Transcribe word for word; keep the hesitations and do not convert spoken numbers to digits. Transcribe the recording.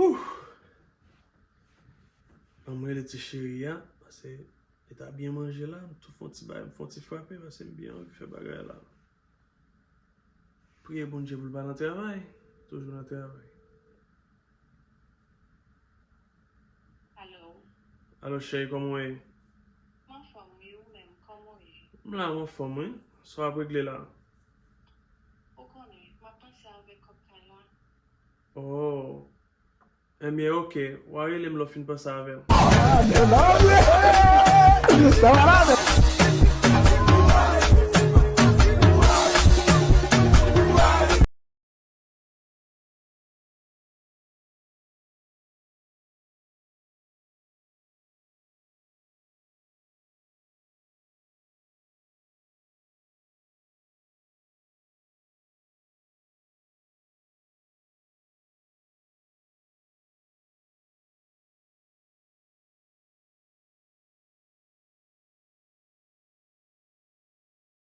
Ouh! An m rele ti cheri a, paske li ta byen manje la, m tou fè yon ti bay, m fè yon ti frape, paske m byen anvi fè bagay la. Priye Bondye pou l pa nan travay, toujou nan travay. Alo, Alo cheri, kòman w ye? m anfòm wi, ou menm, kòman w ye? M la, m anfòm wi. Sa w ap regle la? Ou konnen, m ap panse avèk kòb kay la. Oh. Ebyen, oke. W a rele m lè w fin panse avè l. Sa malade.